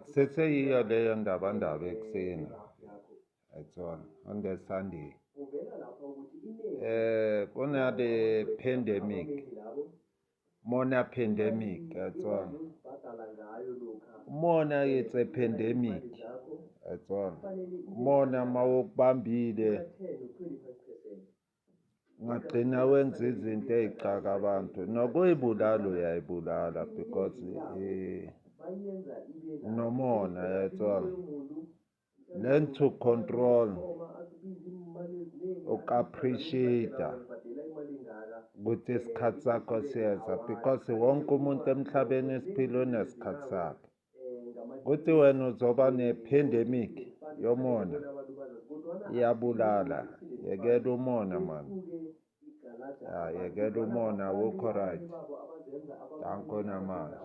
Kuseseyiyo leyo ndabandaba ekuseni yayithola on the Sunday. Kunale pandemic, mona pandemic, yayithola. Umona, it's a pandemic, yayithola. Umona mawukubambile ungagcina wenza izinto ey'xaka abantu, nokuyibulala uyayibulala because unomona, yayithola. Learn to control, uku-appreciate-a ukuthi isikhathi sakho siyeza, because wonke umuntu emhlabeni esiphila unesikhathi sakhe. Kuthi wena uzoba ne-pandemic yomona, iyabulala. Yekela umona, man. Ya, yekela umona, awukho right. Danko namanje.